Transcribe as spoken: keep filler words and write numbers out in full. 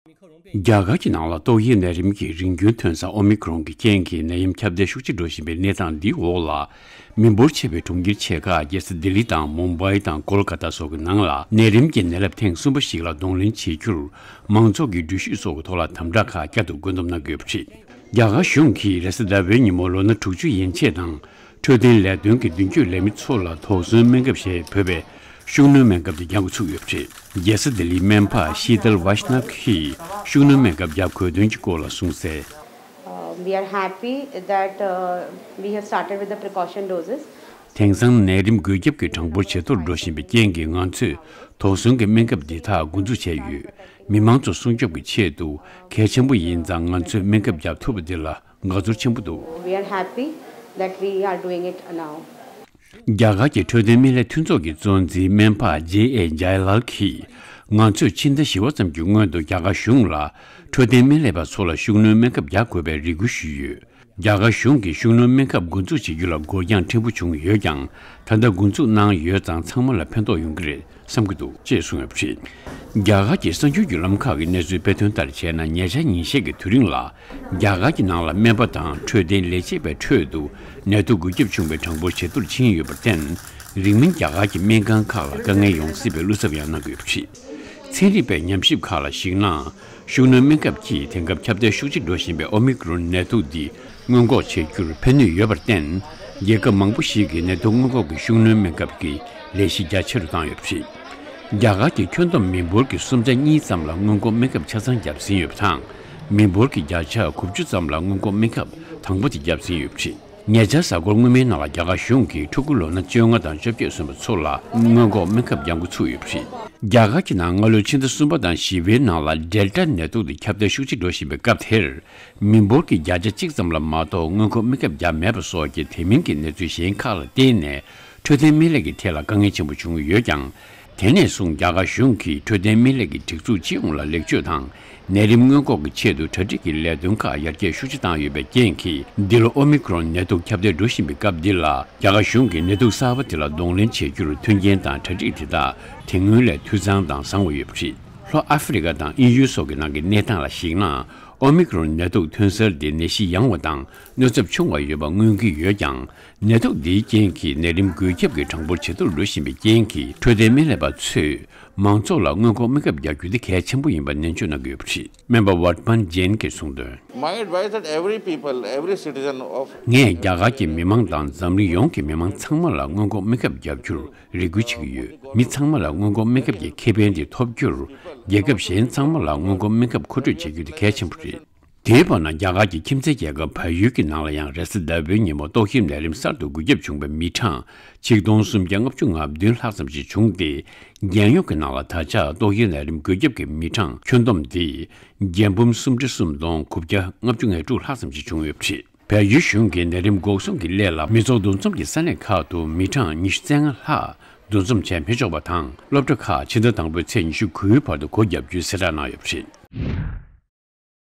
རྒྱ་གར་གྱི་ནང་ལ་ཏོག་དབྱིབས་ནད་རིམས་ཀྱི་རིམས་རྒྱུན་ཐོན་ས་ཨོ་མི་ཁྲོན་གྱི་རྐྱེན་གྱིས་ནད་ཡམས་ཁྱབ་གདལ་ཤུགས་ཆེ་འགྲོ་བཞིན་པའི་གནས་སྟངས་འདིའི་འོག་ལ། མི་འབོར་ཆེ་བའི་གྲོང་ཁྱེར་ཆེ་ཁག་རྒྱལ་ས་ལྡི་ལི་དང་མུམ་བྷའི་དང་ཀོལ་ཀ་ཏ་སོགས་ཀྱི་ནང་ལ་ནད་རིམས་ཀྱི་ནད་རླབས་ཐེངས་གསུམ་པ་ཞིག་ལ་གདོང་ལེན་བྱེད་རྒྱུར། མང་ཚོགས་ཀྱི་འགྲུལ་བཞུད་སོགས་ཀྱི་ཐོག་ལ་དམ་དྲག་ཁག་བསྐྱར་དུ་བཀོད་འདོམས་གནང་དགོས་པ་རེད། རྒྱ་གར་གཞུང་གིས་རེས་གཟའ་ཟླ་བའི་ཉིན་མོ་ལོ་ན་དྲུག་ཅུ་ཡན་ཆད་དང་། འཕྲོད་བསྟེན་ལས་དོན་གྱི་མདུན་སྐྱོད་ལས་མི་ཚོ་ལ་དོགས་ཟོན་སྨན་ཁབ་ཞེས་འབོད་པའི་ཤུགས་སྣོན་སྨན་ཁབ་དེ་རྒྱག་འགོ་ཚུགས་ཡོད་པ་རེད། རྒྱལ་ས་ལྡི་ལིའི་སྨན་པ་ཤི་ཏལ་ཝཱ་ཤ་ནབ་ཀྱིས་ཤུགས་སྣོན་སྨན་ཁབ་རྒྱག་དགོས་དོན་གྱི་སྐོར་ལ་གསུངས་གསལ། Uh, we are happy that uh, we have started with the precaution doses. དེང་སང་ནད་རིམས་འགོས་ཁྱབ་ཀྱི་གྲངས་འབོར་ཇེ་མཐོར་འགྲོ་བཞིན་པའི་རྐྱེན་གྱིས་ང་ཚོས་དོགས་ཟོན་གྱི་སྨན་ཁབ་འདི་དག་འགོ་འཛུགས་བྱས་ཡོད། མི་མང་ཚོ་སྲུང་སྐྱོབ་ཀྱི་ཆེད་དུ་གལ་ཆེན་པོ་ཡིན་ཙང་ང་ཚོས་སྨན་ཁབ་བརྒྱབ་ཐུབ་པ་འདི་ལ་དགའ་ཚོར་ཆེན་པོ་འདུག། We are happy that we are doing it now. རྒྱ་གར་གྱི་འཕྲོད་བསྟེན་སྨན་ལས་མཐུན་ཚོགས་ཀྱི་གཙོ་འཛིན་སྨན་པ་ཇེ་ཨེ་ཇའི་ལལ་གྱིས། ང་ཚོས་ཕྱི་ཟླ་བཞི་པ་ཙམ་གྱི་སྔོན་དུ་རྒྱ་གར་གཞུང་ལ་འཕྲོད་བསྟེན་སྨན་ལས་པ་ཚོ་ལ་ཤུགས་སྣོན་སྨན་ཁབ་རྒྱག་དགོས་པའི་རེ་སྐུལ་ཞུས་ཡོད། རྒྱ་གར་གཞུང་གིས་ཤུགས་སྣོན་སྨན་ཁབ་འགོ་འཛུགས་བྱེད་རྒྱུ་ལ་འགོར་འགྱངས་ཕྲན་བུ་བྱུང་ཡོད་ཀྱང་། ད་ལྟ་འགོ་འཛུགས་གནང་ཡོད་ཙང་ཚང་མ་ལ་ཕན་ཐོགས་ཡོང་གི་རེད་བསམ་གྱི་འདུག་ཅེས་གསུངས་ཡོད་པ་རེད། རྒྱ་གར་གྱི་གསར་འགྱུར་བརྒྱུད་ལམ་ཁག་གི་གནས་ཚུལ་སྤེལ་དོན་ལྟར་བྱས་ན། ཉེ་ཆར་ཉིན་ཤས་ཀྱི་དུས་རིང་ལ། རྒྱ་གར་གྱི་ནང་ལ་སྨན་པ་དང་འཕྲོད་བསྟེན་ལས་བྱེད་པའི་ཁྲོད་དུ་ནད་དུག་འགོས་ཁྱབ་བྱུང་བའི་གྲངས་འབོར་ཇེ་མཐོར་ཕྱིན་ཡོད་པར་བརྟེན། རིང་མིན་རྒྱ་གར་གྱི་སྨན་ཁང་ཁག་ལ་དཀའ་ངལ་ཡོང་སྲིད་པའི་བློ་འཚབ་ཡང་གནང་གི་ཡོད་པ་རེད། ཚན་རིག་པའི་ཉམས་ཞིབ་ཁག་ལ་གཞིགས་ན། ཤུགས་སྣོན་སྨན་ཁབ་ཀྱིས་དེང་སྐབས་ཁྱབ་གདལ་ཤུགས་ཆེ་འགྲོ་བཞིན་པའི་ཨོ་མི་ཀྲོན་ནད་དུག་འདི་སྔོན་འགོག་བྱེད་རྒྱུར་ཕན་ནུས་ཡོད་པར་བརྟེན། རྒྱལ་ཁབ་མང་པོ་ཞིག་གིས་ནད་དུག་སྔོན་འགོག་གི་ཤུགས་སྣོན་སྨན་ཁབ་ཀྱི་ལས་གཞི་རྒྱ་ཆེ་རུ་བཏང་ཡོད་པ་རེད། རྒྱ་གར་གྱི་ཁྱོན་བསྡོམས་མི་འབོར་གྱི་སུམ་ཆ་གཉིས་ཙམ་ལ་སྔོན་འགོག་སྨན་ཁབ་ཆ་ཚང་བརྒྱབ་ཟིན་ཡོད་པ་དང་། མི་འབོར་གྱི་བརྒྱ་ཆ་དགུ་བཅུ་ཙམ་ལ་སྔོན་འགོག་སྨན་ཁབ་དང་པོ་དེ་བརྒྱབ་ཟིན་ཡོད་པ་རེད། ཉེ་ཆར་གཟའ་འཁོར་སྔོན་མའི་ནང་ལ་རྒྱ་གར་གཞུང་གིས་ཕྲུ་གུ་ལོ་ན་བཅོ་ལྔ་དང་བཅོ་བརྒྱད་སོན་པ་ཚོ་ལ་སྔོན་འགོག་སྨན་ཁབ་རྒྱག་འགོ་ཚུགས་ཡོད་པ་རེད། རྒྱ་གར་གྱི་ནང་སྔ་ལོའི་ཕྱི་ཟླ་གསུམ་པ་དང་བཞི་པའི་ནང་ལ་ཌེལ་ཊ་ནད་དུག་དེ་ཁྱབ་གདལ་ཤུགས་ཆེ་འགྲོ་བཞིན་པའི་སྐབས་དེར། མི་འབོར་གྱི་བརྒྱ་ཆ་གཅིག་ཙམ་ལ་མ་གཏོགས་སྔོན་འགོག་སྨན་ཁབ་བརྒྱབ་མེད་པ་སོགས་ཀྱི་དེ་མིན་གྱི་གནས་ཚུལ་གཞན་ཁག་ལ་བརྟེན་ནས། འཕྲོད་བསྟེན་སྨན་ལས་ཀྱི་ཐད་ལ་དཀའ་ངལ་ཆེན་པོ་བྱུང་ཡོད་ཀྱང་། དེ་ནས་བཟུང་རྒྱ་གར་གཞུང་གིས་འཕྲོད་བསྟེན་སྨན་ལས་ཀྱི་སྒྲིག་འཛུགས་སྤྱི་ཡོངས་ལ་ལེགས་བཅོས་དང་། ནད་རིམས་སྔོན་འགོག་གི་ཆེད་དུ་གྲ་སྒྲིག་གི་ལས་དོན་ཁག་ཡར་རྒྱས་ཤུགས་ཆེ་བཏང་ཡོད་པའི་རྐྱེན་གྱིས། འདི་ལོ་ཨོ་མི་ཀྲོན་ནད་དུག་ཁྱབ་གདལ་འགྲོ་བཞིན་པའི་སྐབས་འདི་ལ། རྒྱ་གར་གཞུང་གིས་ནད་དུག་གསར་པ་དེ་ལ་གདོང་ལེན་བྱེད་རྒྱུར་མཐུན་རྐྱེན་དང་གྲ་སྒྲིག་དེ་དག་དེ་སྔོན་ལས་འཐུས་ཚང་དང་བཟང་བ་ཡོད་པ་རེད། ལྷོ་ཨ་ཧྥེ་རི་ཀ་དང་དབྱིན་ཡུལ་སོགས་ཀྱི་ནང་གི་གནས་སྟངས་ལ་གཞིགས་ན། ཨོ་མི་ཀྲོན་ནད་དུག་ཐོན་གསར་འདི་ནད་གཞི་ཡང་བ་དང་གནོད་ཚབས་ཆུང་བ་ཡོད་པ་མངོན་གྱི་ཡོད་ཀྱང་། ནད་དུག་འདིའི་རྐྱེན་གྱིས་ནད་རིམས་འགོས་ཁྱབ་ཀྱི་གྲངས་འབོར་ཇེ་མཐོར་འགྲོ་བཞིན་པའི་རྐྱེན་གྱིས། འཕྲོད་བསྟེན་སྨན་ལས་པ་ཚོས་མང་ཚོགས་ལ་སྔོན་འགོག་སྨན་ཁབ་རྒྱག་རྒྱུ་དེ་གལ་ཆེན་པོ་ཡིན་པ་ནན་བརྗོད་གནང་གི་ཡོད་པ་རེད། སྨན་པ་ཝར་ཏ་མན་ཇེན་གྱིས་གསུངས་དོན། My advice that every people, every citizen of ངས་རྒྱ་གར་གྱི་མི་མང་དང་འཛམ་གླིང་ཡོངས་ཀྱི་མི་མང་ཚང་མ་ལ་སྔོན་འགོག་སྨན་ཁབ་རྒྱག་རྒྱུར་རེ་སྐུལ་བྱེད་ཀྱི་ཡོད། མི་ཚང་མ་ལ་སྔོན་འགོག་སྨན་ཁབ་ཀྱི་ཁེ་ཕན་དེ་ཐོབ་རྒྱུར། རྒྱལ་ཁབ་གཞན་ཚང་མ་ལ་སྔོན་འགོག་སྨན་ཁབ་མཁོ་སྤྲོད་བྱེད་རྒྱུ་དེ་གལ་ཆེན་པོ་རེད། དེའི་བར་ན། རྒྱ་གར་གྱི་ཁྱིམ་མཚེས་རྒྱལ་ཁབ་བལ་ཡུལ་གྱི་ནང་ལ་ཡང་རེས་གཟའ་ཟླ་བའི་ཉིན་མོ་ཏོག་དབྱིབས་ནད་རིམས་གསར་དུ་འགོས་ཁྱབ་བྱུང་བའི་མི་གྲངས་ཆིག་སྟོང་སུམ་བརྒྱ་ལྔ་བཅུ་ང་བདུན་ལྷག་ཙམ་ཞིག་བྱུང་སྟེ། རྒྱལ་ཡོངས་ཀྱི་ནང་ལ་ད་ཆ་ཏོག་དབྱིབས་ནད་རིམས་འགོས་ཁྱབ་ཀྱི་མི་གྲངས་ཁྱོན་བསྡོམས་དེ་བརྒྱ་འབུམ་སུམ་ཁྲི་གསུམ་སྟོང་དགུ་བརྒྱ་ལྔ་བཅུ་ང་དྲུག་ལྷག་ཙམ་ཞིག་བྱུང་ཡོད་པ་རེད། བལ་ཡུལ་གཞུང་གིས་ནད་རིམས་འགོག་སྲུང་གི་སླད་ལ་མི་ཚོགས་འདུ་འཛོམས་ཀྱི་ས་གནས་ཁག་ཏུ་མི་གྲངས་ཉི་ཤུ་རྩ་ལྔ་ལྷག་འདུ་འཛོམས་བྱས་མི་ཆོག་པ་དང་། སློབ་གྲྭ་ཁག་ཕྱི་ཟླ་དང་པོའི་ཚེས་ཉི་ཤུ་དགུའི་བར་དུ་སྒོ་བརྒྱབ་རྒྱུའི་གསལ་བསྒྲགས་གནང་ཡོད་པ་རེད།